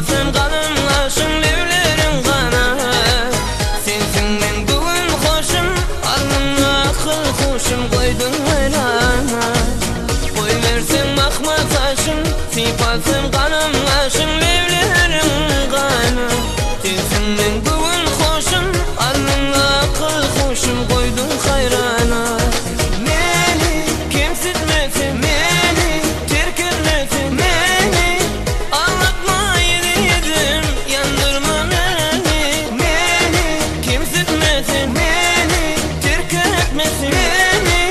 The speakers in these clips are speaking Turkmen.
Sypalsam galam gaşyň lebleriň gana. Sensiň meň göwün hoşum, alnyňda akyl huşum goýduň haýrana. Goýberseň mahmal saçyň, sypalsam galam gaşyň lebleriň gana. Sensiň meň göwün hoşum, alnyňda akyl huşum goýduň haýrana. Meni kemsitmese meni terk etmese meni Aldatma ýedi ýandyrma meni Meni kemsitmese meni terk etmese meni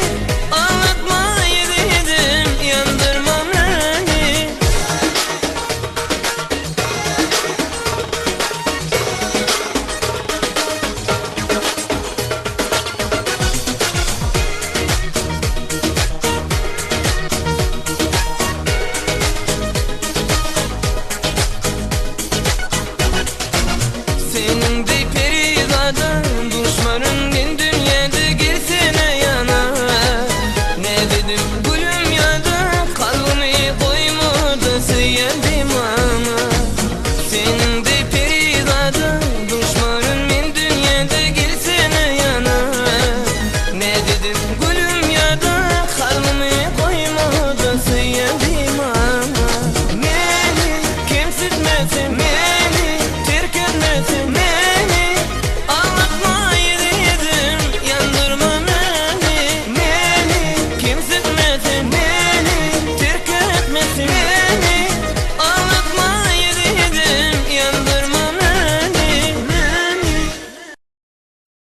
Aldatma ýedi ýandyrma meni. Seniň deý perizada duşmanyn men dünýäde gelsene ýana Näz edip gülüm ýada kalbymy goýmada söýýän dimana Seniň deý perizada duşmanyn men dünýäde gelsene ýana Näz edip gülüm ýada kalbymy goýmada söýýän dimana Meni kemsitmese meni terk etmese meni Aldatma ýedi ýandyrma meni Meni kemsitmese meni.